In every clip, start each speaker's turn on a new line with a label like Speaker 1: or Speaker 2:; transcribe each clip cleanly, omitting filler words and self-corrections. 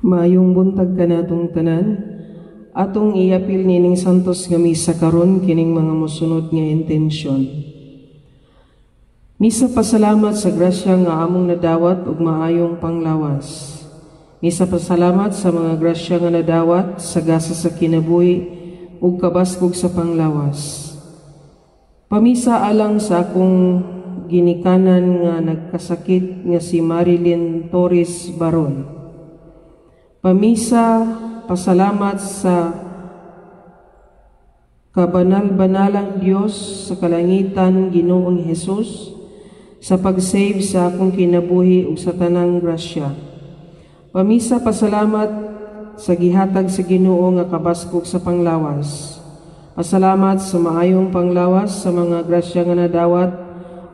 Speaker 1: Maayong buntag kanatong tanan. Atong iapil nining santos nga misa karon kining mga mosunod nga intensyon. Misa pasalamat sa grasya nga among nadawat ug maayong panglawas. Misa pasalamat sa mga grasya nga nadawat sa gasa sa kinabuhi ug kabaskog sa panglawas. Pamisa alang sa akong ginikanan nga nagkasakit nga si Marilyn Torres Baron. Pamisa pasalamat sa kabanal-banalang Dios sa kalangitan, Ginoong Hesus, sa pag-save sa akong kinabuhi ug sa tanang grasya. Pamisa pasalamat sa gihatag sa Ginoo nga kabaskog sa panglawas. Pasalamat sa maayong panglawas sa mga grasya nga nadawat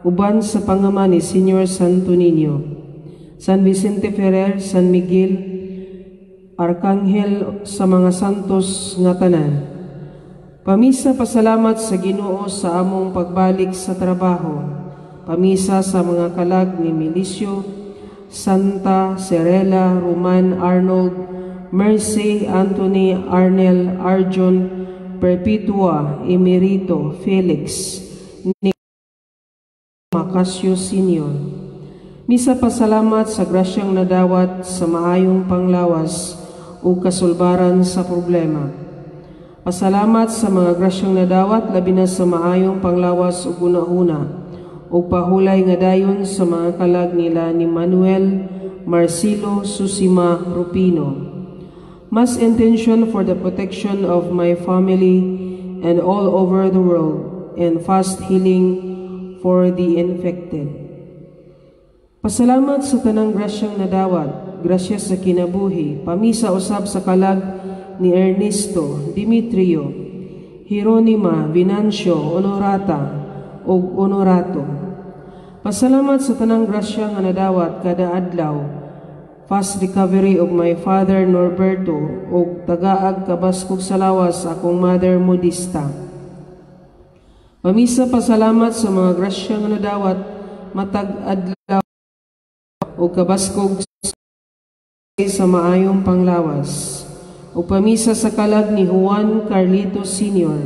Speaker 1: uban sa pangama ni Senior Santo Niño, San Vicente Ferrer, San Miguel Arcangel, sa mga santos nga tanan. Pamisa pasalamat sa Ginoo sa among pagbalik sa trabaho. Pamisa sa mga kalag ni Milicio, Santa, Serela, Roman, Arnold, Mercy, Anthony, Arnel, Arjun, Perpetua, Emerito, Felix, Nick, Macasio Sr. Misa pasalamat sa grasyang nadawat sa maayong panglawas ug kasulbaran sa problema. Pasalamat sa mga grasyang nadawat, labi na sa maayong panglawas ug hunahuna ug pahulay nga dayon sa mga kalag nila ni Manuel Marcelo Susima Rupino. Mass intention for the protection of my family and all over the world and fast healing for the infected. Pasalamat sa tanang grasyang nadawat, grasya sa kinabuhi, pamisa usab sa kalag ni Ernesto, Demetrio, Jeronima, Venancio, Honorata, ug Honorato. Pasalamat sa tanang grasya nga nadawat kada adlaw, fast recovery of my father Norberto ug tagaag kabaskog sa lawas akong mother Modesta. Pamisa pasalamat sa mga grasya nga nadawat matag adlaw ug kabaskog sa maayong panglawas. Ug pamisa sa kalag ni Juan Carlito Sr.,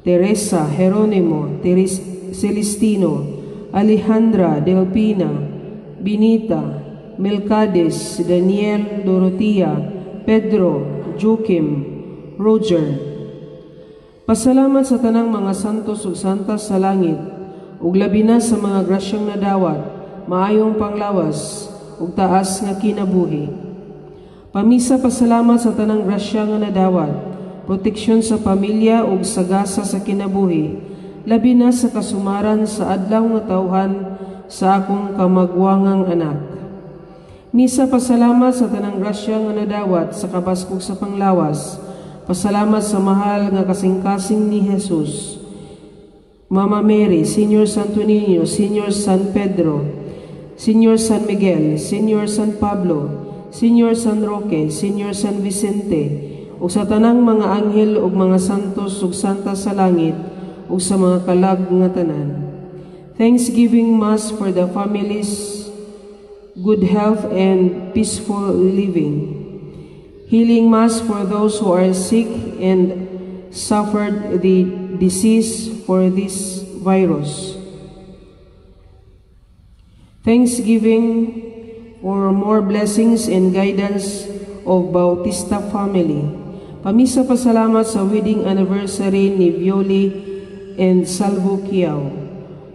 Speaker 1: Teresa, Jeronimo, Teres Celestino, Alejandra, Delpina, Benita, Melcades, Daniel, Dorotea, Pedro, Joaquim, Roger. Pasalamat sa tanang mga santos ug santas sa langit, ug labi na sa mga grasyang nadawat, maayong panglawas, ug taas nga kinabuhi. Pamisa pasalamat sa tanang grasya nga nadawat, proteksyon sa pamilya ug sagasa sa kinabuhi, labi na sa kasumaran sa adlaw nga tawhan sa akong kamagwangang anak. Misa pasalamat sa tanang grasya nga nadawat sa kabaskog sa panglawas. Pasalamat sa mahal nga kasing-kasing ni Jesus, Mama Mary, Senior Santo Niño, Senior San Pedro, Senior San Miguel, Senior San Pablo, Senior San Roque, Senior San Vicente, ug sa tanang mga anghel ug mga santos ug santa sa langit ug sa mga kalag nga tanan. Thanksgiving Mass for the families, good health and peaceful living. Healing Mass for those who are sick and suffered the disease for this virus. Thanksgiving for more blessings and guidance of Bautista family. Pamisa pasalamat sa wedding anniversary ni Violi and Salvo Kiao.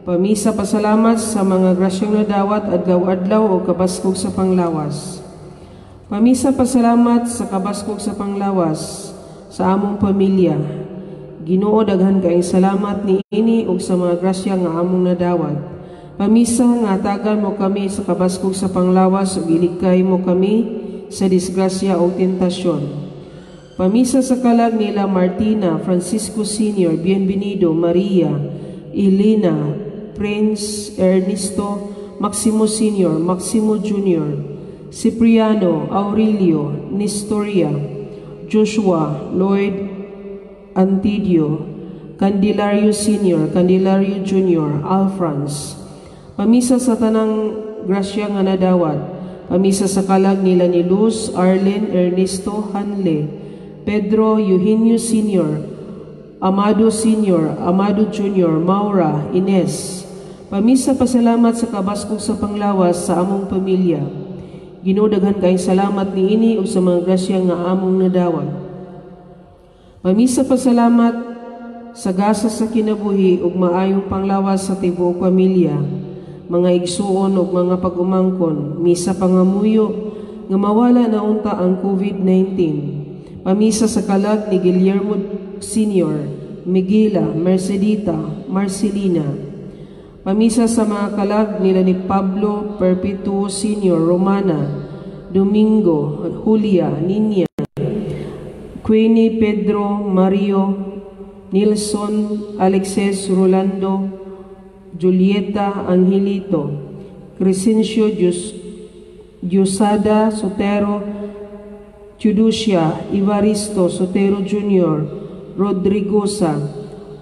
Speaker 1: Pamisa pasalamat sa mga grasyang nadawat adlaw-adlaw o kabaskog sa panglawas. Pamisa pasalamat sa kabaskog sa panglawas sa among pamilya. Ginoo, daghan kaayong salamat niini ug sa mga grasya nga among nadawat. Pamisa nga hatagan mo kami sa kabaskog sa panglawas ug ilikay mo kami sa disgrasya o tentasyon. Pamisa sa kalag nila Martina, Francisco Sr., Bienvenido, Maria, Elena, Prince Ernesto, Maximo Sr., Maximo Jr., Cipriano, Aurelio, Nestoria, Joshua, Lloyd, Antidio, Candelario Sr., Candelario Jr., Alfrans. Pamisa sa tanang grasya nga nadawat, Pamisa sa kalag nila ni Luz, Arlen, Ernesto, Hanle, Pedro, Eugenio Sr., Amado Sr., Amado Jr., Maura, Ines. Pamisa pasalamat sa kabaskog sa panglawas sa among pamilya. Ginoo, daghan kayong salamat niini ug sa mga grasya nga among nadawat. Pamisa pasalamat sa gasa sa kinabuhi ug maayong panglawas sa tibuok pamilya, mga igsuon ug mga pag-umangkon. Misa pangamuyo nga mawala na unta ang COVID-19. Pamisa sa kalag ni Guillermo Sr., Miguela, Mercedita, Marcelina. Pamisa sa mga kalag nila ni Pablo Perpetuo Sr., Romana, Domingo, Julia, Ninya, Queenie, Pedro, Mario, Nilson, Alexis, Rolando, Julieta, Angelito, Crescencio, Diosada, Sotero, Teodosia, Evaristo, Sotero Jr., Rodrigosa,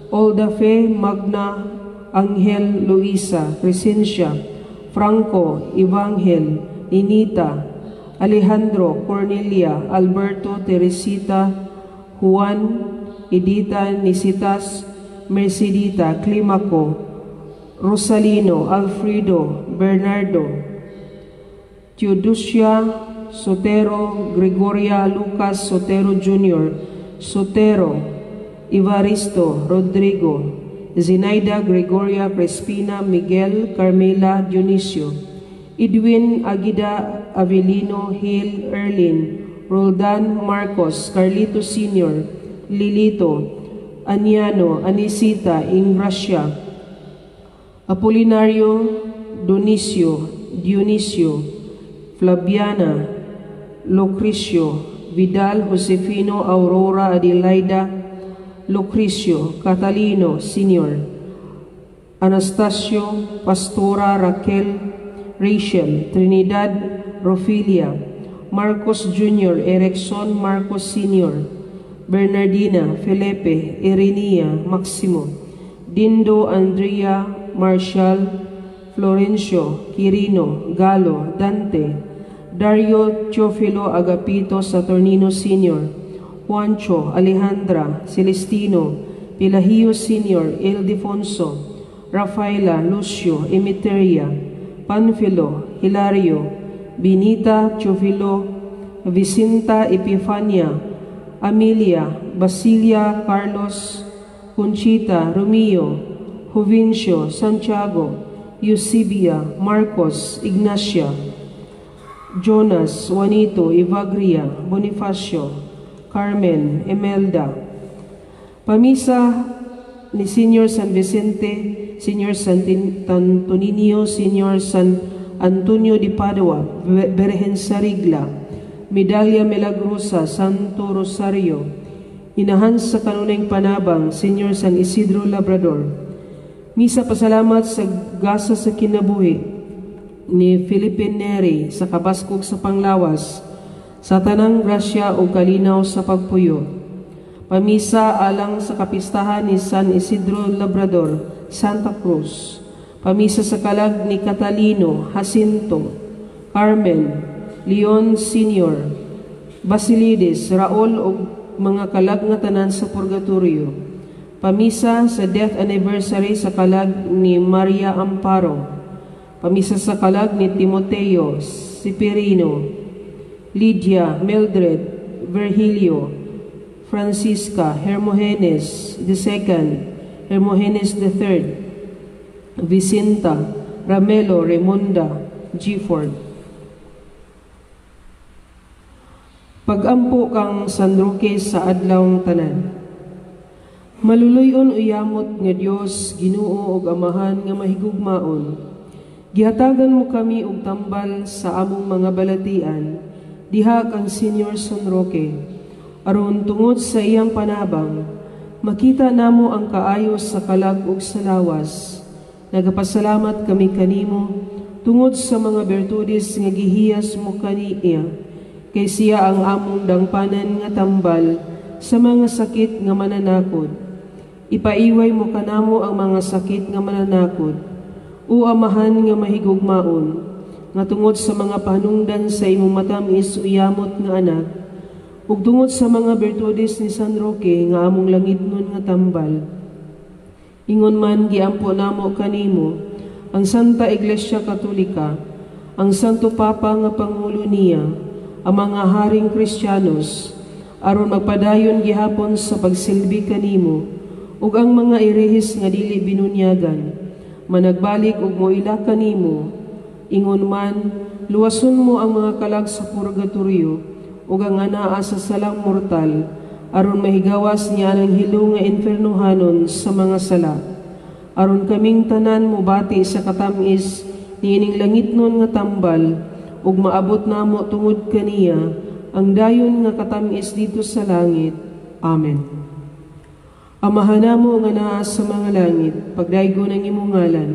Speaker 1: Oldafe, Magna, Angel, Luisa, Crescencia, Franco, Evangel, Ninita, Alejandro, Cornelia, Alberto, Teresita, Juan, Edita, Nisitas, Mercedita, Climaco, Rosalino, Alfredo, Bernardo, Teodosia, Sotero, Gregoria, Lucas, Sotero Jr., Sotero, Evaristo, Rodrigo, Zenaida, Gregoria, Crespina, Miguel, Carmela, Dionisio, Edwin, Agida, Avelino, Hill, Erlin, Roldan, Marcos, Carlito Sr., Lilito, Aniano, Anisita, Ingracia, Apolinario, Dionisio, Dionisio, Flaviana, Lucrecio, Vidal, Josefino, Aurora, Adelaida, Lucrecio, Catalino, Sr., Anastasio, Pastora, Raquel, Rachel, Trinidad, Rofilia, Marcos Jr., Erickson, Marcos Sr., Bernardina, Felipe, Irenia, Maximo, Dindo, Andrea, Marshall, Florencio, Quirino, Galo, Dante, Dario, Teofilo, Agapito, Saturnino Sr., Juancho, Alejandra, Celestino, Pelagio Sr., Ildefonso, Rafaela, Lucio, Emiteria, Panfilo, Hilario, Benita, Teofilo, Vicenta, Epifania, Amelia, Basilia, Carlos, Conchita, Romeo, Jovencio, Santiago, Eusebia, Marcos, Ignacia, Jonas, Juanito, Evagria, Bonifacio, Carmen, Imelda. Pamisa ni Senior San Vicente, Senior San Antonino, Senior San Antonio di Padua, Berhen Sarigla, Medalya Milagrosa, Santo Rosario, Inahan sa Kanunayng Panabang, Senior San Isidro Labrador. Misa pasalamat sa gasa sa kinabuhi ni Felipe Neri sa kabaskog sa panglawas, sa tanang grasya o kalinaw sa pagpuyo. Pamisa alang sa kapistahan ni San Isidro Labrador, Santa Cruz. Pamisa sa kalag ni Catalino, Jacinto, Carmen, Leon Sr., Basilides, Raul ug mga kalag nga tanan sa Purgatorio. Pamisa sa death anniversary sa kalag ni Maria Amparo. Pamisa sa kalag ni Timoteo, Sipirino, Lydia, Mildred, Virgilio, Francisca, Hermogenes II, Hermogenes III, Vicenta, Ramelo, Raymunda, Gifford. Pagampo kang San Roque sa adlawng tanan. Maluluy-on uyamot nga Dios, Ginoo ug Amahan nga mahigugmaon. Gihatagan mo kami og tambal sa among mga balatian diha kang Senior San Roque. Aron tungod sa iyang panabang, makita namo ang kaayo sa kalag ug sa lawas. Nagapasalamat kami kanimo tungod sa mga bertudes nga gihiyas mo kaniya, kay siya ang among dangpanan nga tambal sa mga sakit nga mananakod. Ipaiway mo kanamo ang mga sakit nga mananakod. O Amahan nga mahigugmaon, nga tungod sa mga pahanungdan sa imong matamis o yamot nga anak, ug tungod sa mga bertudes ni San Roque nga among langitnon nga tambal. Ingon man giampo namo kanimo ang Santa Iglesia Katolika, ang Santo Papa nga pangulo niya, ang mga haring Kristiyanos, aron magpadayon gihapon sa pagsilbi kanimo, ug ang mga irehis nga dili binunyagan, managbalik ug moila kanimo. Ingon man, luwason mo ang mga kalag sa purgatorio ug ang anaa sa salang mortal, aron mahigawas niya ang hilo nga infernohanon sa mga sala. Aron kaming tanan mobati sa katamis niining langitnon nga tambal, ug maabot namo tungod kaniya ang dayon nga katamis dito sa langit. Amen. Amahan namo nga naa sa mga langit, pagdaygon ang imong ngalan,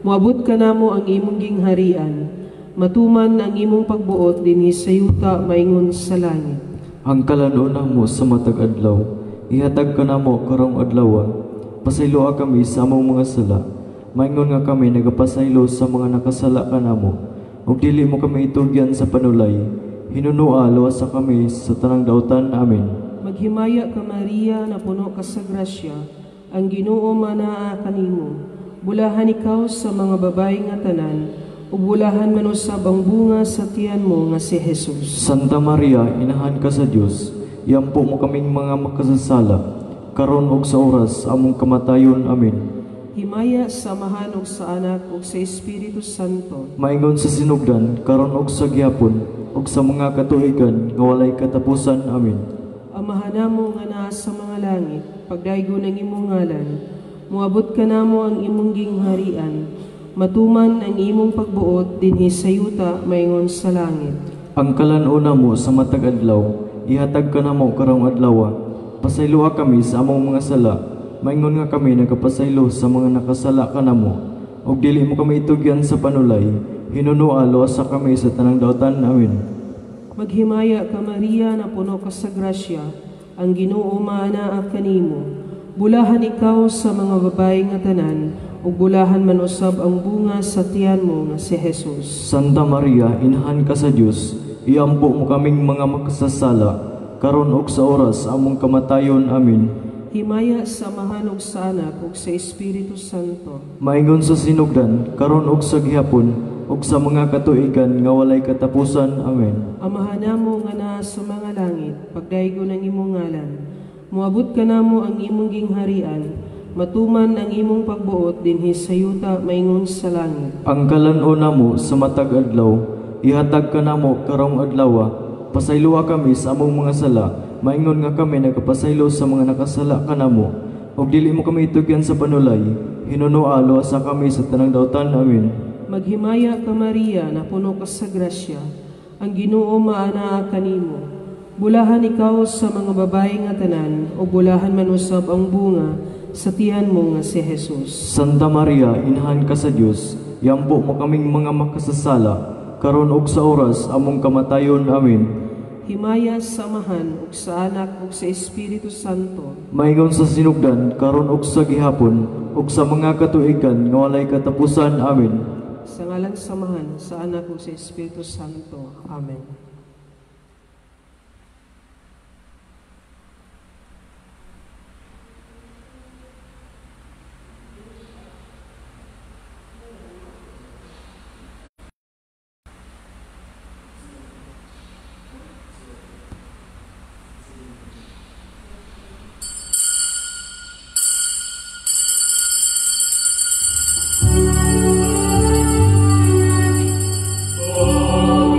Speaker 1: moabot kanamo ang imong gingharian, matuman ang imong pagbuot dinhi sa yuta maingon sa langit.
Speaker 2: Ang kalan-on namo sa matag adlaw, ihatag kanamo karong adlaw. Pasayloa kami sa among mga sala, maingon nga kami nagapasaylo sa mga nakasala kanamo. Ug dili mo kami itugyan sa panulay, hinunoa luwasa kami sa tanang dautan. Amen.
Speaker 1: Maghimaya ka Maria, napuno ka sa grasya, ang Ginoo manaa kanimo. Bulahan ikaw sa mga babae nga tanan, ug bulahan man usab ang bunga sa tiyan mo nga si Jesus.
Speaker 2: Santa Maria, inahan ka sa Dios, iampo mo kaming mga makasasala, karon ug sa oras among kamatayon. Amen.
Speaker 1: Himaya sa Amahan ug sa Anak ug sa Espiritu Santo.
Speaker 2: Maingon sa sinugdan, karon ug sa gihapon, ug sa mga katuigan nga walay katapusan. Amen.
Speaker 1: Amahan namo nga naa sa mga langit, pagdaygon ang imong ngalan, moabot kanamo ang imong gingharian, matuman ang imong pagbuot dinhi sa yuta maingon sa langit.
Speaker 2: Ang kalan-on namo sa matag adlaw, ihatag kanamo karong adlaw. Pasayloa kami sa among mga sala, maingon nga kami nagapasaylo sa mga nakasala kanamo. Ug dili mo kami itugyan sa panulay, hinunoa luwasa kami sa tanang dautan. Amen.
Speaker 1: Maghimaya ka Maria, napuno ka sa grasya, ang Ginoo maanaa kanimo. Bulahan ikaw sa mga babae nga tanan, ug bulahan man usab ang bunga sa tiyan mo nga si Jesus.
Speaker 2: Santa Maria, inahan ka sa Dios, iampo mo kaming mga makasasala, karon ug sa oras among kamatayon. Amen.
Speaker 1: Himaya sa Amahan ug sa Anak ug sa Espiritu Santo.
Speaker 2: Maingon sa sinugdan, karon ug sa gihapon, ug sa mga katuigan nga walay katapusan. Amen.
Speaker 1: Amahan namo nga naa sa mga langit, pagdaygon ang imong ngalan, moabot kanamo ang imong gingharian, matuman ang imong pagbuot dinhi sa yuta maingon sa langit.
Speaker 2: Ang kalan-on namo sa matag adlaw, ihatag kanamo karong adlaw. Pasayloa kami sa among mga sala, maingon nga kami nagapasaylo sa mga nakasala kanamo. Ug dili mo kami itugyan sa panulay, hinunoa luwasa kami sa tanang dautan. Amen.
Speaker 1: Maghimaya ka Maria, napuno ka sa grasya, ang Ginoo maanaa kanimo. Bulahan ikaw sa mga babae nga tanan, ug bulahan man usab ang bunga sa tiyan mo nga si Jesus.
Speaker 2: Santa Maria, inahan ka sa Dios, iampo mo kaming mga makasasala, karon ug sa oras among kamatayon. Amen.
Speaker 1: Himaya sa Amahan ug sa Anak ug sa Espiritu Santo.
Speaker 2: Maingon sa sinugdan, karon ug sa gihapon, ug sa mga katuigan nga walay katapusan. Amen.
Speaker 1: Sa ngalan sa Amahan, sa Anak ug sa Espiritu Santo. Amen.
Speaker 3: Oh,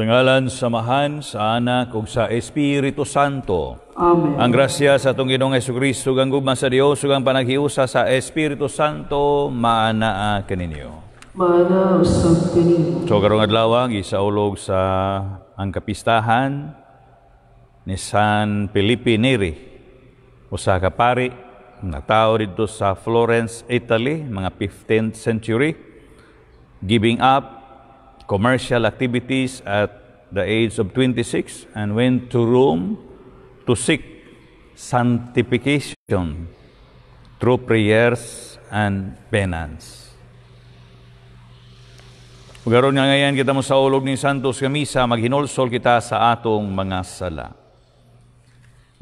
Speaker 3: Sa ngalan sa Amahan, sa Anak ug sa Espiritu Santo.
Speaker 1: Amen.
Speaker 3: Ang grasya sa atong Ginoong Hesukristo, ang gugma sa Dios ug ang panaghiusa sa Espiritu Santo maanaa kaninyo.
Speaker 1: Maana usab kanimo.
Speaker 3: So karong adlaw gisaulog sa ang kapistahan ni San Felipe Neri, usa ka pari natawo didto sa Florence, Italy, mga 15th century, giving up commercial activities at the age of 26 and went to Rome to seek sanctification through prayers and penance. Karon nga ngayon kita mo sa ulog ni Santos nga misa, maghinulsol kita sa atong mga sala.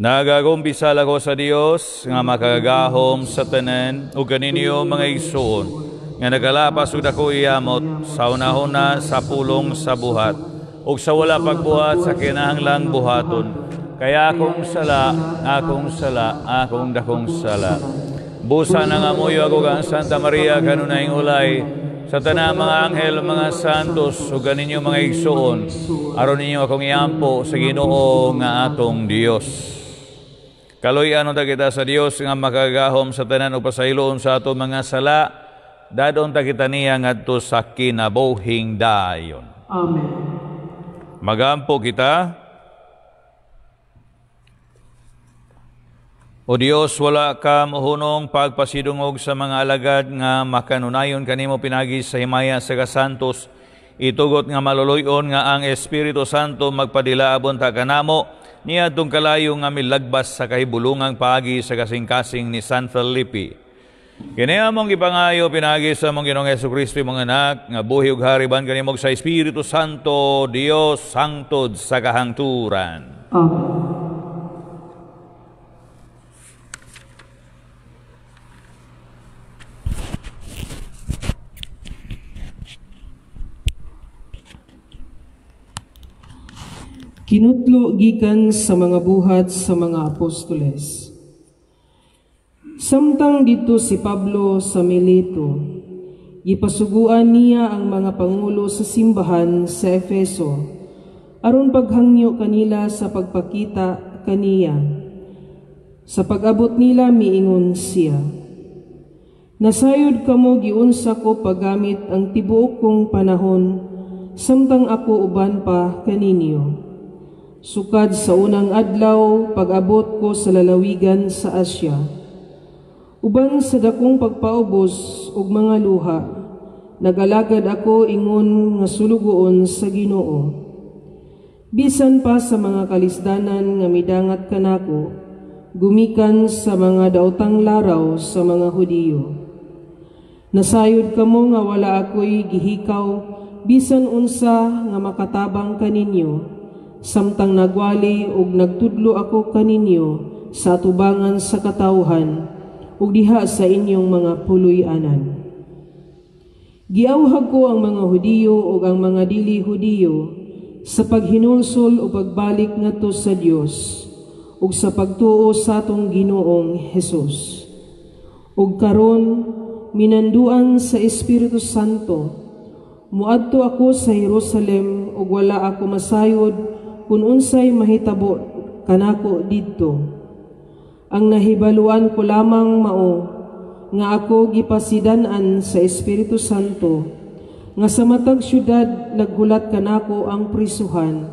Speaker 3: Nagakumpisal ako sa Dios nga makagagahom sa tanan ug kaninyo mga igsoon nga nagalapas og dako iyamot sa unahuna sa pulong sa buhat ug sa wala pagbuhat sa kinahanglang buhaton. Kaya akong sala, akong sala, akong dakong sala. Busa na nga muyo ako kang Santa Maria kanunayng ulay sa tanang mga anghel, mga santos ug kaninyo mga igsoon, aron ninyo akong iampo sa Ginoo nga atong Dios. Kaluy-an unta kita sa Dios nga makagahom sa tanan ug pasayloon sa atong mga sala, dadon ta kita niya ngadto sa kinabuhing dayon.
Speaker 1: Amen.
Speaker 3: Magampo kita. O Dios, wala ka mohunong pagpasidungog sa mga alagad nga makanunayon kanimo pinagi sa himaya sa kasantos. Itugot nga maluluyon nga ang Espiritu Santo magpadilaabon ta kanamo niadtong kalayo nga milagbas sa kahibulungang paagi sa kasing-kasing ni San Felipe. Kini among gipangayo pinagi sa among Ginoong Hesukristo imong anak nga buhi ug hari ban kanimo sa Espiritu Santo, Dios sangtod sa kahangturan.
Speaker 1: Amen. Kinutlo gikan sa mga buhat sa mga apostoles. Samtang didto si Pablo sa Mileto, gipasuguan niya ang mga pangulo sa simbahan sa Efeso aron paghangyo kanila sa pagpakita kaniya. Sa pag-abot nila miingon siya, "Nasayod kamo giunsa ko paggamit ang tibuok kong panahon samtang ako uban pa kaninyo. Sukad sa unang adlaw pag-abot ko sa lalawigan sa Asya. Uban sa dakong pagpaubos ug mga luha, nagalagad ako ingon nga sulugoon sa Ginoo. Bisan pa sa mga kalisdanan nga midangat kanako, gumikan sa mga daotang laraw sa mga Hudiyo. Nasayod kamo nga wala ako'y gihikaw bisan unsa nga makatabang kaninyo, samtang nagwali ug nagtudlo ako kaninyo sa atubangan sa katawhan ug diha sa inyong mga puloy-anan. Giawhag ko ang mga Hudiyo ug ang mga dili Hudiyo sa paghinulsol o pagbalik ngadto sa Dios ug sa pagtuo sa atong Ginoong Hesus. Ug karon minanduan sa Espiritu Santo, muadto ako sa Jerusalem ug wala ako masayod kun unsay mahitabo kanako didto. Ang nahibaluan ko lamang mao nga ako gipasidan-an sa Espiritu Santo nga sa matag syudad naghulat kanako ang prisuhan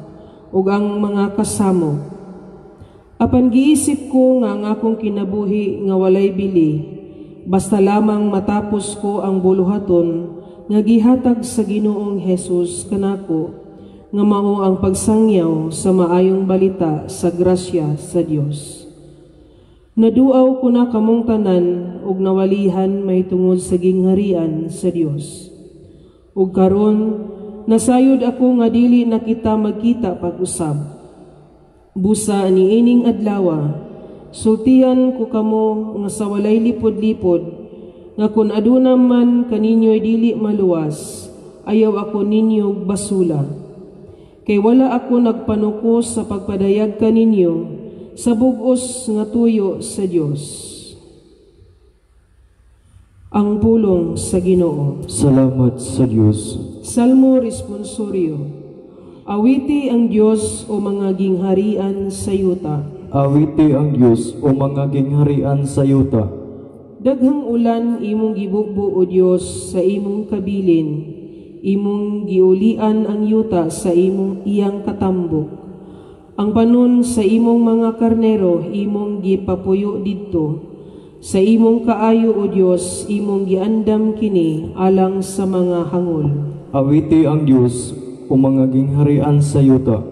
Speaker 1: ug ang mga kasamo. Apan giisip ko nga ang akong kinabuhi nga walay bili, basta lamang matapos ko ang buluhaton nga gihatag sa Ginoong Hesus kanako, nga mao ang pagsangyaw sa maayong balita sa grasya sa Dios. Naduaw ko na kamong tanan ug nawalihan mahitungod sa gingharian sa Dios. Ug karon nasayod ako nga dili na kita magkita pag-usab. Busa niining adlawa, sultian ko kamo nga sa walay lipod-lipod, nga kun aduna man kaninyo'y dili maluwas, ayaw ako ninyo basula. Kay wala ako nagpanuko sa pagpadayag kaninyo sa bug-os nga tuyo sa Dios. Ang pulong sa Ginoo.
Speaker 2: Salamat sa Dios.
Speaker 1: Salmo Responsorio. Awiti ang Dios o mga gingharian sa yuta.
Speaker 2: Awiti ang Dios o mga gingharian sa yuta.
Speaker 1: Daghang ulan imong gibugbo o Dios sa imong kabilin. Imong giulian ang yuta sa imong iyang katambok. Ang panon sa imong mga karnero imong gipapuyo didto. Sa imong kaayo o Dios imong giandam kini alang sa mga hangol.
Speaker 2: Awiti ang Dios o mga gingharian sa yuta.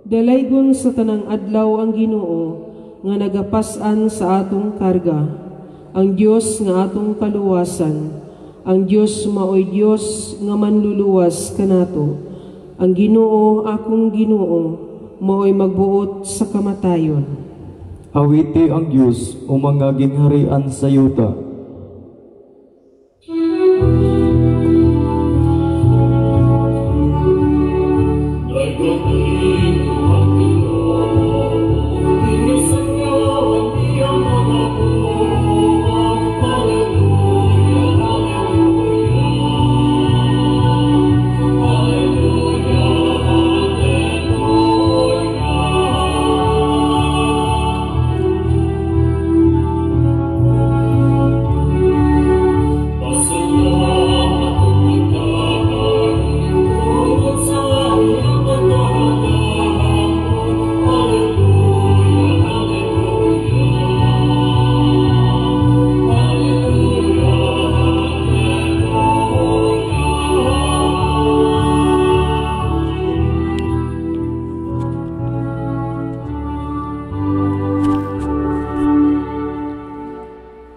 Speaker 1: Dalaygon sa tanang adlaw ang Ginoo nga nagapas-an sa atong karga. Ang Dios nga atong kaluwasan. Ang Dios maoy Dios nga manluluwas kanato. Ang Ginoo akong Ginoo maoy magbuot sa kamatayon.
Speaker 2: Awiti ang Dios o mga gingharian sa yuta.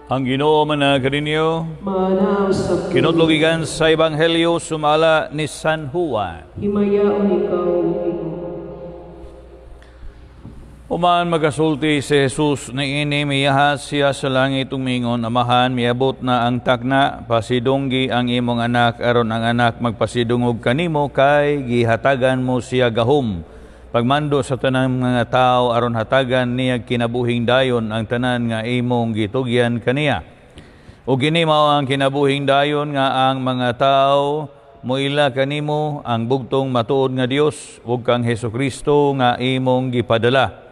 Speaker 3: Ang Ginoo man kaninyo. Kinutlogigan sa Ebanghelyo sumala ni San Juan.
Speaker 1: Himayaon ikaw, Ginoo.
Speaker 3: Human magasulti si Jesus niini, miyahas siya sa langit umingon, Amahan, miabot na ang takna, pasidunggi ang imong anak aron ang anak magpasidungog kanimo kay gihatagan mo siya gahom. Pagmando sa tanang mga tao aron hatagan niya kinabuhing dayon ang tanan nga imong gitugyan kaniya. O gini mao ang kinabuhing dayon nga ang mga tao moila kanimo ang bugtong matuod nga Dios ug kang Hesukristo nga imong gipadala.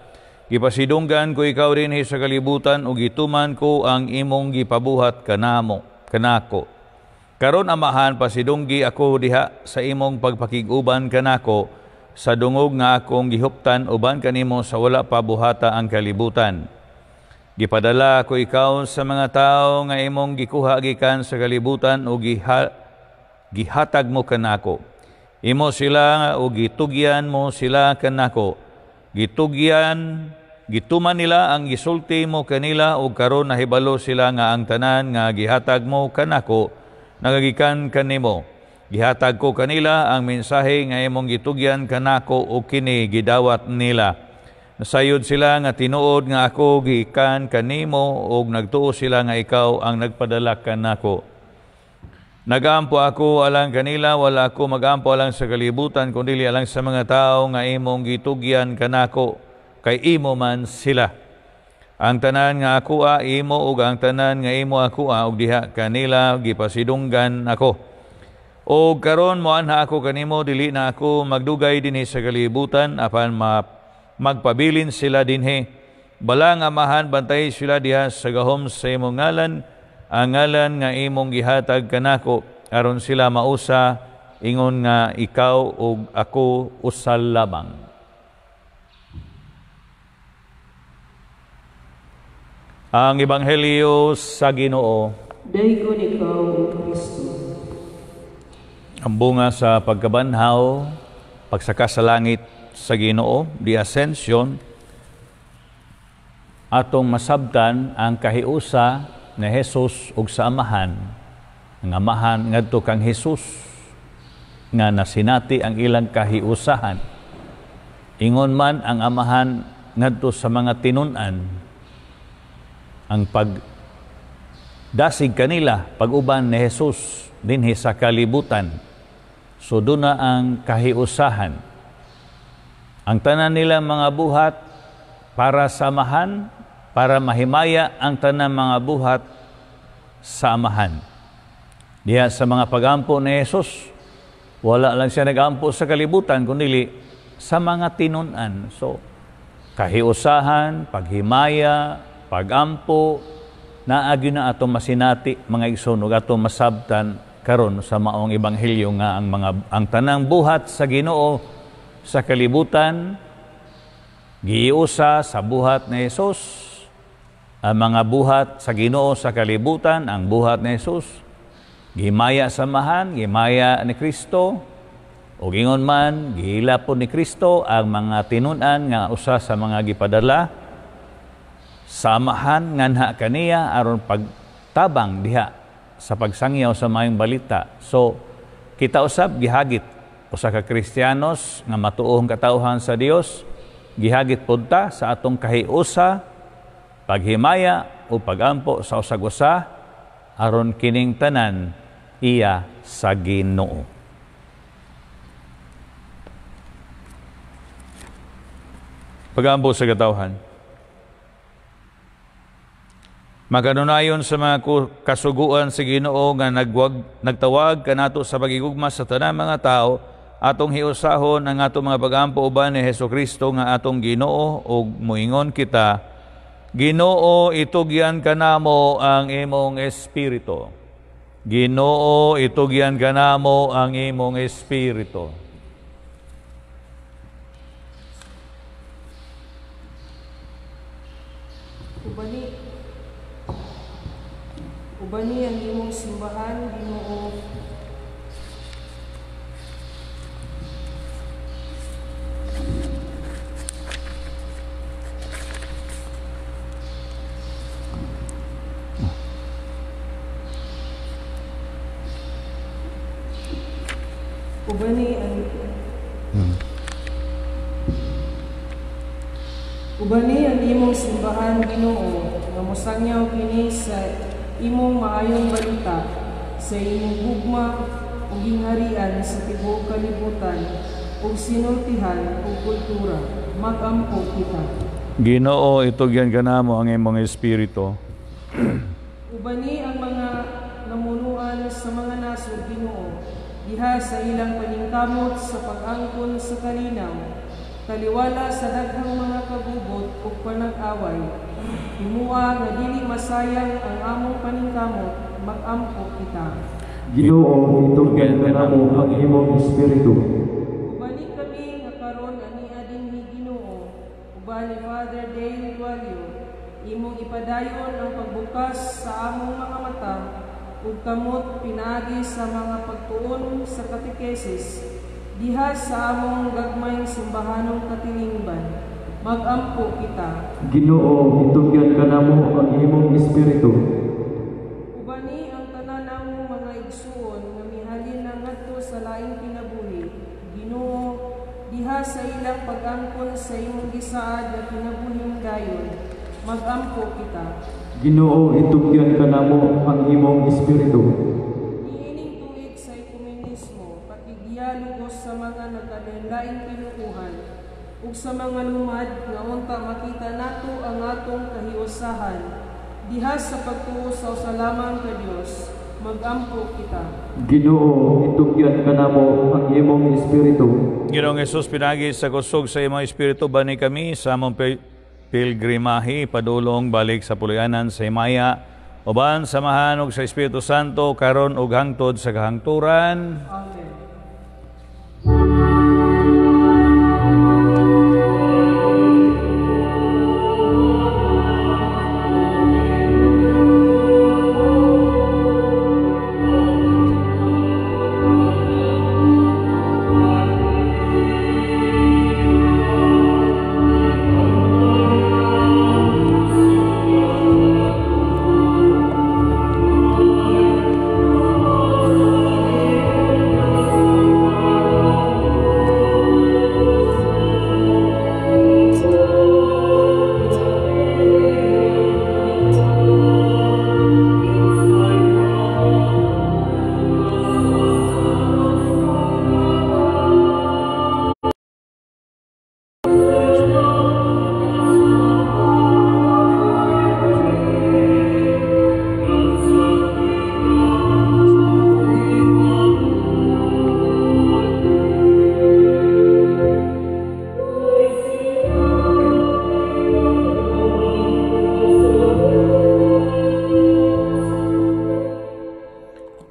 Speaker 3: Gipasidunggan ko ikaw dinhi sa kalibutan ug gituman ko ang imong gipabuhat kanamo kanako. Karon Amahan, pasidunggi ako diha sa imong pagpakig-uban kanako sa dungog nga akong gihuptan uban kanimo sa wala pa buhata ang kalibutan. Gipadala ko ikaw sa mga tawo nga imong gikuha gikan sa kalibutan o gihatag mo kanako. Imo sila o gitugyan mo sila kanako. Gitugyan, gituman nila ang gisulti mo kanila o karon nahibalo sila nga ang tanan nga gihatag mo kanako nagagikan kanimo. Gihatag ko kanila ang mensahe nga imong gitugyan kanako o kini gidawat nila. Nasayod sila nga tinuod nga ako gikan kanimo og nagtuo sila nga ikaw ang nagpadala kanako. Nagampo ako alang kanila, wala ako magampo alang sa kalibutan kundi alang sa mga tao nga imong gitugyan kanako kay imo man sila. Ang tanan nga ako a imo ug ang tanan nga imo ako a og diha kanila gipasidunggan ako. O karon moanha ako kanimo, dili na ako magdugay dinhi sa kalibutan apan magpabilin sila dinhi. Balang Amahan, bantay sila diha sa gahom sa imong ngalan, ang ngalan nga imong gihatag kanako aron sila mausa ingon nga ikaw ug ako usa lamang. Ang Ebanghelyo sa Ginoo.
Speaker 1: Daygon ikaw, O Kristo.
Speaker 3: Ang bunga sa pagkabanhaw, pagsaka sa langit sa Ginoo, the Ascension, atong masabtan ang kahiusa ni Jesus ug sa Amahan. Ang Amahan ngadto kang Jesus nga nasinati ang ilang kahiusahan. Ingon man ang Amahan ngadto sa mga tinun-an, ang pagdasig kanila pag-uban ni Jesus dinhi sa kalibutan. So doon na ang kahiusahan. Ang tanan nila mga buhat para sa Amahan, para mahimaya ang tanan mga buhat sa Amahan. Diha sa mga pagampo ni Jesus, Wala lang siya nagampo sa kalibutan kundi sa mga tinun-an. So kahiusahan, paghimaya, pagampo, naagi na ato masinati mga igsoon ug ato masabtan karon sa maong ebanghelyo nga ang tanang buhat sa Ginoo sa kalibutan giusa sa buhat ni Jesus. Ang mga buhat sa Ginoo sa kalibutan, ang buhat ni Jesus gimaya samahan, gimaya ni Kristo, ug ingon man gihila po ni Kristo ang mga tinun-an nga usa sa mga gipadala samahan nganha kaniya aron pagtabang diha sa pagsangyaw sa maayong balita. So kita usab gihagit usa ka Kristiyanos nga matuohong katawhan sa Dios, gihagit pud ta sa atong kahiusa, paghimaya o pagampo sa usag-usa aron kining tanan iya sa Ginoo. Pagampo sa katawhan. Makanunayon sa mga kasuguan sa Ginoo nga nagtawag kanato sa pagigugma sa tanang mga tao, atong hiusahon ang atong mga pagampo uban ni Hesukristo nga atong Ginoo, ug moingon kita, Ginoo, itugyan kanamo ang imong espiritu. Ginoo, itugyan kanamo ang imong espiritu.
Speaker 1: Ubani ang imong simbahan, Ginoo. Ubani ang imong simbahan, Ginoo, nga mosangyaw kini sa imong maayong balita, sa imong gugma ug gingharian sa tibuok kalibutan, ug sinultihan ug kultura. Magampo kita.
Speaker 3: Ginoo, itugyan kanamo ang imong espiritu.
Speaker 1: Ubani ang mga namunuan sa mga nasod, Ginoo, diha sa ilang paningkamot sa pag-angkon sa kalinaw, taliwala sa daghang mga kagubot ug panag-away. Himua nga dili masayang ang among paningkamot, magampo kita.
Speaker 2: Ginoo, itugyan kanamo ang imong espiritu.
Speaker 1: Ubani kami nga karon ania dinhi, Ginoo, uban ni Father Dale Dualio, imong ipadayon ang pagbukas sa among mga mata ug kamot pinaagi sa mga pagtuon sa katekesis diha sa among gagmayng simbahanong katilingban. Magampo kita.
Speaker 2: Ginoo, itugyan kanamo ang imong espiritu.
Speaker 1: Ubani ang tanan namong mga igsuon nga mihalin na ngadto sa laing kinabuhi, Ginoo, diha sa ilang pag-angkon sa imong gisaad nga kinabuhing dayon. Magampo kita.
Speaker 2: Ginoo, itugyan kanamo ang imong espiritu.
Speaker 1: Niining tuig sa ekumenismo, pakigyalugos sa mga nagkalain-laing tinuohan ug sa mga lumad nga unta makita nato ang atong kahiusahan diha sa pagtuo sa usa lamang ka Dios. Magampo kita.
Speaker 2: Ginoo, itugyan kanamo ang imong espiritu.
Speaker 3: Ginoong Hesus, pinagi sa kusog sa imong espiritu, bani kami sa among pilgrimahe padulong balik sa puloy-anan sa himaya, uban samahan og sa Espiritu Santo karon ug hangtod sa kahangturan.
Speaker 1: Amen.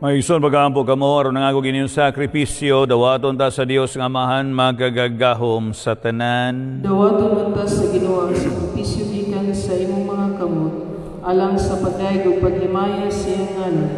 Speaker 3: Mga igsoon, pag-aampo kamo aron nangagog inyong sakripisyo, dawaton ta sa Dios nga Amahan magagagahom sa tanan.
Speaker 1: Dawaton unta sa Ginoo ang sakripisyo gikan sa imong mga kamot, alang sa pagdayeg ug paghimaya sa iyang ngalan,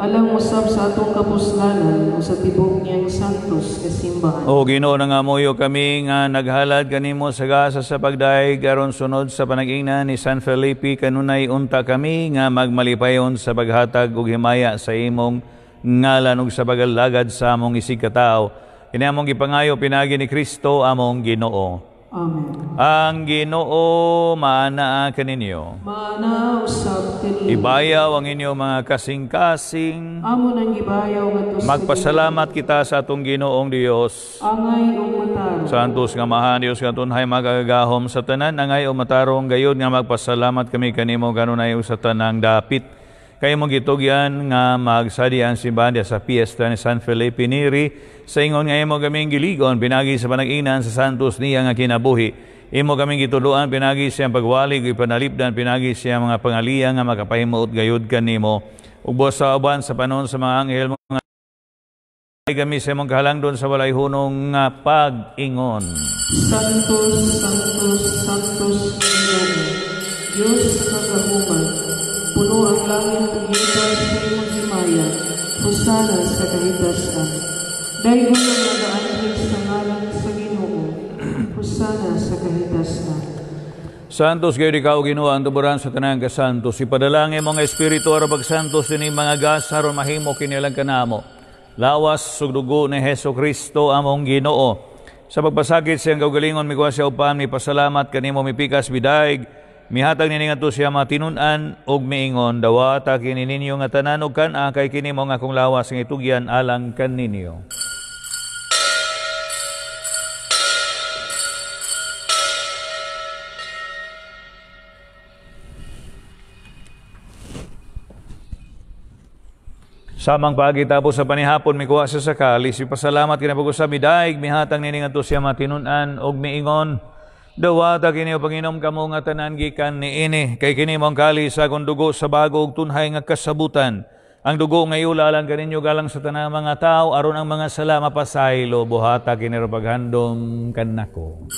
Speaker 1: alang usab sa atong kapuslanan o sa tibok niyang santos nga simbahan.
Speaker 3: O Ginoo, nangamuyo kami nga naghalad kanimo sa gasa sa pagdayeg aron sunod sa panag-ingnan ni San Felipe kanunay unta kami nga magmalipayon sa paghatag og himaya sa imong ngalan ug sa pagalagad sa among isigkatawo. Kini among gipangayo pinaagi ni Kristo among Ginoo.
Speaker 1: Amen.
Speaker 3: Ang Ginoo maanaa kaninyo.
Speaker 1: Maanaa usab kaninyo.
Speaker 3: Ibayaw ang inyong mga kasing-kasing.
Speaker 1: Amo nang ibayaw ngadto sa
Speaker 3: Magpasalamat kita sa atong Ginoong Dios.
Speaker 1: Angay ug matarong.
Speaker 3: Santos nga Amahan, Dios nga tunhay magagahom sa tanan, angay o matarong gayud nga magpasalamat kami kanimo kanunay sa tanang dapit. Kay mong gitugyan nga magsadi ang simbahan sa piyesta ni San Felipe Neri sa ingon nga imo kaming giligon pinagi sa panag-inan sa santos niya nga kinabuhi. Imo kaming gituluan pinagi sa iyang pagwali ug ipanalipdan pinagi sa iyang mga pangaliya nga makapahimuot gayud kanimo. Ug buwas sa uban sa panon sa mga anghel mga kami sa imong kahalangdon sa walay hunong nga pag-ingon.
Speaker 1: Santos, Santos, Santos Ginoo, Dios kagahuman, puno ang langit ug yuta sa imong himaya, hosana sa kahitasan. Daygon ang nagaanhi sa ngalan sa Ginoo, hosana sa kahitasan.
Speaker 3: Santos gayud ikaw Ginoo ang tuburan sa tanang kasantos. Ipadala ang imong espiritu aron pagsantos ini mga gas aron mahimo kini lang kanamo. Lawas ug dugo ni Hesus Kristo among Ginoo. Sa pagpasakit siyang kaugalingon mikuha siya upan mipasalamat kanimo mipikas bidaig mihatag nini ngadto siya matinun-an ug miingon dawata kini ninyo nga tanan ug kan-a kay kini mao nga akong lawas nga itugyan alang kaninyo. Samang pagitapos sa panihapon mikuha siya sa kalis ipasalamat kinapag-usab midaig mihatag nini ngadto siya matinun-an ug miingon dawata kini o panginom kamo nga tanan gikan niini kay kini mao ang kalis sa akong dugo sa bago ug tunhay nga kasabutan. Ang dugo nga iulalan kaninyo galang sa tanang mga tawo aron ang mga sala mapasaylo. Buhata kini ro paghandom kanako.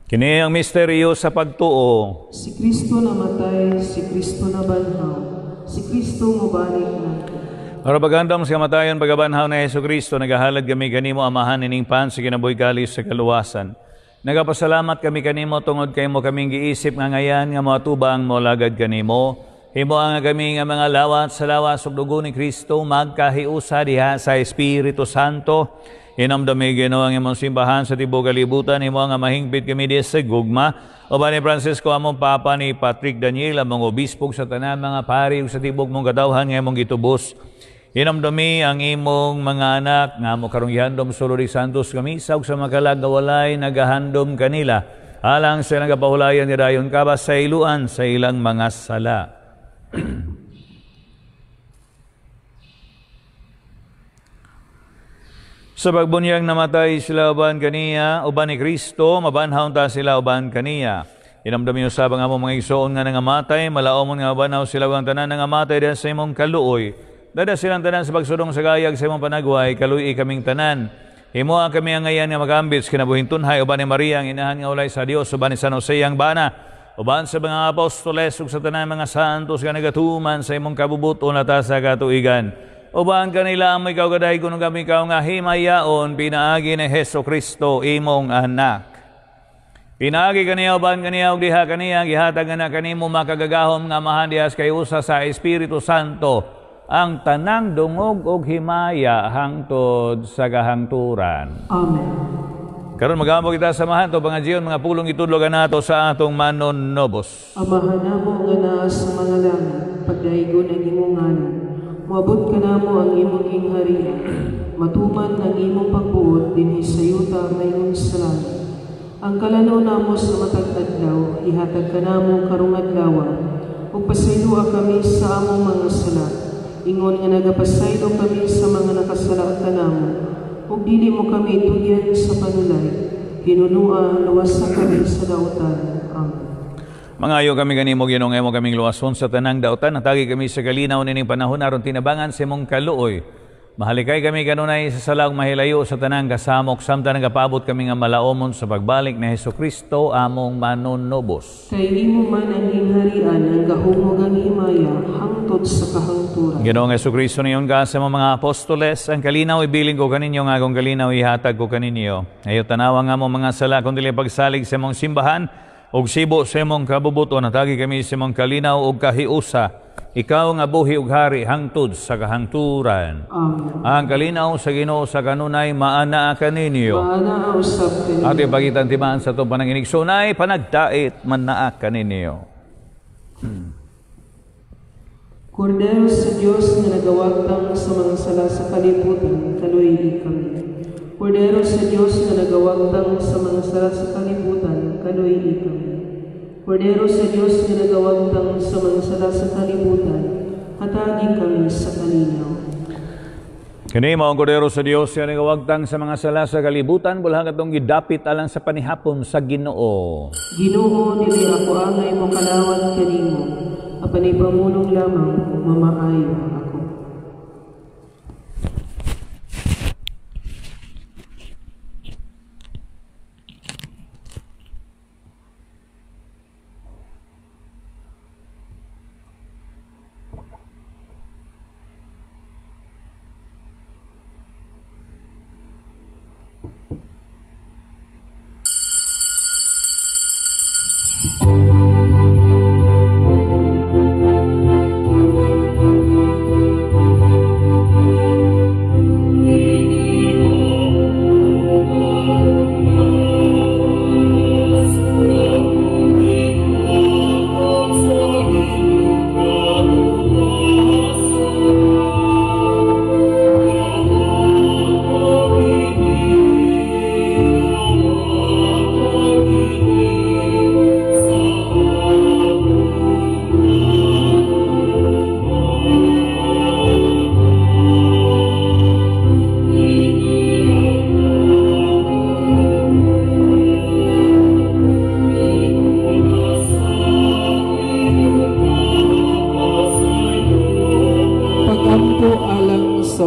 Speaker 3: Kini ang misteryo sa pagtuo.
Speaker 1: Si Kristo namatay, si Kristo nabanhaw, si Kristo mobalik nato.
Speaker 3: Aron paghandom sa kamatayon pagabanhaw ni Hesus Kristo, nagahalad kami kanimo Amahan ining pan sa kinabuhi kalis sa kaluwasan. Nagapasalamat kami kanimo tungod kay mo kaming giisip nga ngayan nga moatubang molagad kanimo. Himo nga kami nga mga lawat sa lawas ug dugo ni Kristo magkahiusa diha sa Espiritu Santo. Hinamdami Ginoo ang imong simbahan sa tibuok kalibutan, himo nga mahingpit kami diha sa gugma. Uban ni Francisco among Papa, ni Patrick Daniel among obispo sa tanan mga pari ug sa tibuok mong katawhan nga imong gitubos. Hinamdami ang imong mga anak nga amo karong gihandom sulod santos nga misa ug sa makalag nga walay nagahandom kanila. Alang sa nagapahulayan ni dayon kabas sa iluan sa ilang mga sala. Sa pagbunyag namatay sila uban kaniya, uban ni Kristo, mabanhaw ta sila uban kaniya. Inamdami usab ang among mga igsoon nga nangamatay, malaomon nga mabanhaw sila ang tanan nangamatay diha sa imong kaluoy. Dada silang tanan sa pagsudong sa gayag sa imong panagway, kaluoy kaming tanan. Himoa kami ang ngayan nga magambit sa kinabuhing tunhay, uban ni Maria ang inahan nga ulay sa Dios, uban ni San Jose ang bana, uban sa mga apostoles ug sa tanan mga santos nga nagatuman sa imong kabubuton at sa katuigan. Uban kanila ang ikaw gaday kuno kami ikaw nga himayaon pinaagi ni Hesus Kristo imong anak. Pinaagi kaniya uban kaniya og diha kaniya gihatag na kanimo makagagahom nga amahan diha kay usa sa Espiritu Santo ang tanang dungog og himaya hangtod sa kahangturan.
Speaker 1: Amen.
Speaker 3: Karon mag-ampo kita sa amahan to pangajiyon mga pulong itudlo kanato sa atong manonobos.
Speaker 1: Amahan namo nga naa sa mga langit, pagdaygon ang imong ngalan. Moabot kanamo ang imong gingharian, matuman ang imong pagbuot dinhi sa yuta maingon sa langit. Ang kalanaw namo sa matag adlaw, ihatag kanamo karong adlaw, ug pasayloa kami sa among mga sala, ingon nga nagapasaylo kami sa mga nakasala kanamo, Ug dili mo kami itugyan sa panulay, hinunua luwasa kami sa dautan. Amen.
Speaker 3: Mangayo kami kanimo Ginoo, imo kaming luwason sa tanang dautan, hatagi kami sa kalinaw nining panahon aron tinabangan sa imong kaluoy. Mahalikay kami kanunay sa salaong mahilayo sa tanang kasamok samtang nagapaabot kami nga malaomon sa pagbalik ni Hesukristo among manunubos.
Speaker 1: Kay nimo man ang gingharian, ang gahom ug ang himaya hangtod sa kahangturan.
Speaker 3: Ginoong Hesukristo, niyon ka sa mga apostoles, ang kalinaw ibilin ko kaninyo, nga akong kalinaw ihatag ko kaninyo. Ayo tanawa nga mo mga sala kung dili pagsalig sa imong simbahan ug sibo sa imong kabubuton, hatagi kami sa imong kalinaw ug kahiusa. Ikaw nga buhi ug hari hangtod sa kahangturan.
Speaker 1: Amen.
Speaker 3: Ang kalinaw sa Ginoo sa kanunay maanaa kaninyo.
Speaker 1: Maanaa usab kaninyo.
Speaker 3: Ati pagitan timaan sa itong pananginigsunay, panagdait manaa kaninyo.
Speaker 1: Kordero sa Dios nga nagawagtang sa mga sala sa kalibutan, kaluoy kami. Kordero sa Dios nga nagawagtang sa mga sala sa kalibutan, kaluoy kami. Kordero sa Dios nga nagawagtang sa mga sala sa kalibutan, hatagi kami sa kalinaw.
Speaker 3: Kini mao ang Kordero sa Dios nga nagawagtang sa mga sala sa kalibutan, bulang atong gidapit alang sa panihapon sa Ginoo.
Speaker 1: Ginoo, dili ako angay mo kalawat kanimo, apan ipamulong lamang ug mamaayo ako.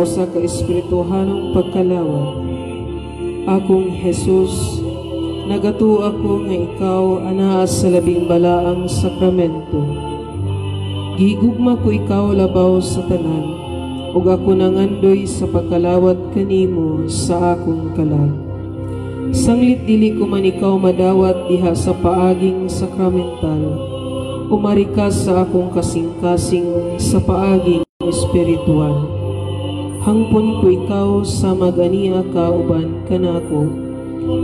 Speaker 1: Sa kaespirituhanong pagkalawat. Akong Jesus, nagatuo ako nga ikaw anaa sa labing balaang sakramento. Gigugma ko ikaw labaw sa tanan, ug ako nangandoy sa pagkalawat kanimo sa akong kalag. Sanglit dili ko man ikaw madawat diha sa paaging sakramental, umari ka sa akong kasing-kasing sa paaging espiritual. Hangpon ko ikaw sa maganiya ka uban kanako,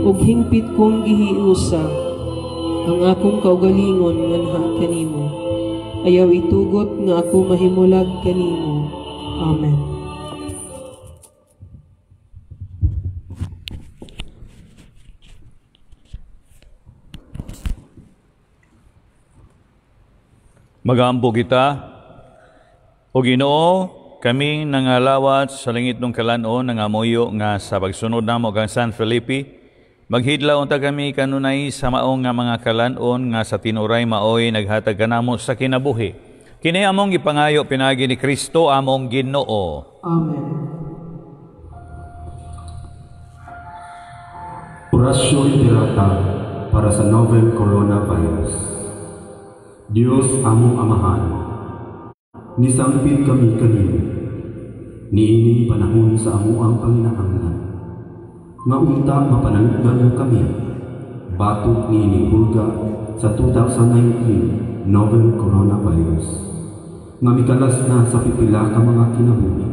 Speaker 1: ug hingpit kong gihiusa ang akong kaugalingon nganha kanimo. Ayaw itugot nga ako mahimulag kanimo. Amen.
Speaker 3: Magampo kita o Ginoo, kaming nangalawat sa langit ng kalan-on, nangamuyo nga sa pagsunod namo kang San Felipe, maghidlaw unta kami kanunay sa maong nga mga kalan-on nga sa tinuray maoy naghatag kanamo sa kinabuhi. Kini among gipangayo pinaagi ni Kristo among Ginoo.
Speaker 1: Amen.
Speaker 4: Orasyon Pirata para sa novel coronavirus. Dios among Amahan, nisangpit kami kanimo niining panahon sa amuang panginahanglan, nga unta mapanalugdan mo kami batok niining hulga sa 2019 novel coronavirus nga mikalas na sa pipila ka mga kinabuhi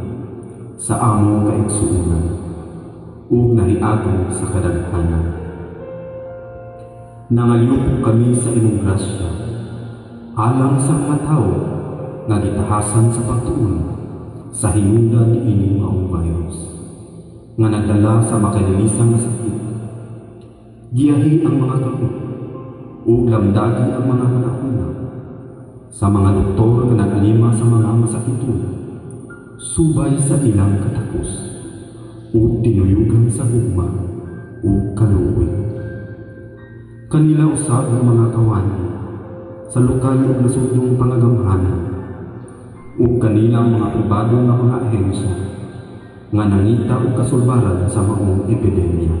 Speaker 4: sa among kaigsuonan ug nahiagong sa kadaghanan. Nangalyupo kami sa imong grasya alang sa mga tawo nga gitahasan sa pagtuon sa hinungdan niining maong virus nga nagdala sa makalilisang nga sakit. Giyahi ang mga kamot ug lamdagi ang mga hunahuna sa mga doktor nga nag-alima sa mga masakiton subay sa ilang katakos ug tinuyugan sa gugma ug kaluoy. Kanila usab nga mga kawani sa lokal ug nasudnong pangagamhanan ug kanilang mga pribado nga mga ahensya nga nangita og kasulbaran sa maong epidemya.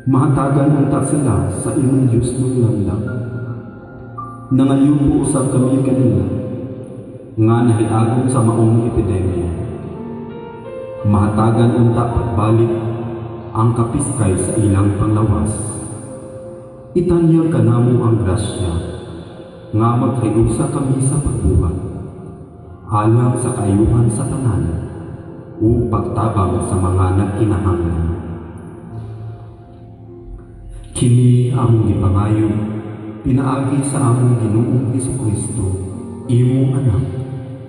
Speaker 4: Mahatagan unta sila sa imong Dios ng landang. Nangayubo usab kami kanila nga nahiagom sa maong epidemya. Mahatagan unta pagbalik ang kapiskay sa ilang panglawas. Itanyag kanamo ang grasya nga magkayusa kami sa pagbuhat alang sa kaayuhan sa tanan ug pagtabang sa mga nagkinahanglan. Kini among gipangayo pinaagi sa among Ginoong Hesukristo, imong anak,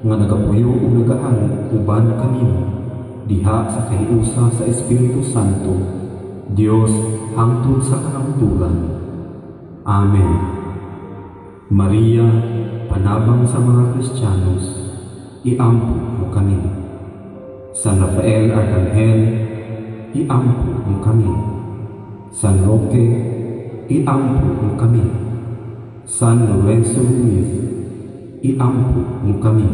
Speaker 4: nga nagapuyo ug nagahari uban kanimo diha sa kahiusa sa Espiritu Santo, Dios hangtod sa kahangturan. Amen. Maria, panabang sa mga Kristiyanos, iampo mo kami. San Rafael Arkanghel, iampo mo kami. San Roque, iampo mo kami. San Lorenzo Ruiz, iampo mo kami.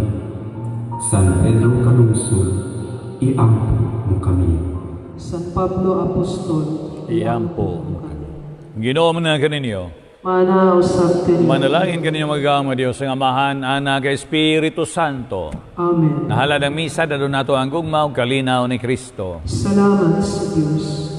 Speaker 4: San Pedro Calungsod, iampo mo kami.
Speaker 1: San Pablo Apostol,
Speaker 3: iampo mo kami. Ginoo man kaninyo.
Speaker 1: Mana usab kaninyo.
Speaker 3: Manalangin kaninyo magagahom nga Dios ang Amahan, Anak, Espiritu Santo.
Speaker 1: Amen.
Speaker 3: Nahalad ang misa, dadon nato ang gugma ug kalinaw ni Kristo.
Speaker 1: Salamat sa Dios.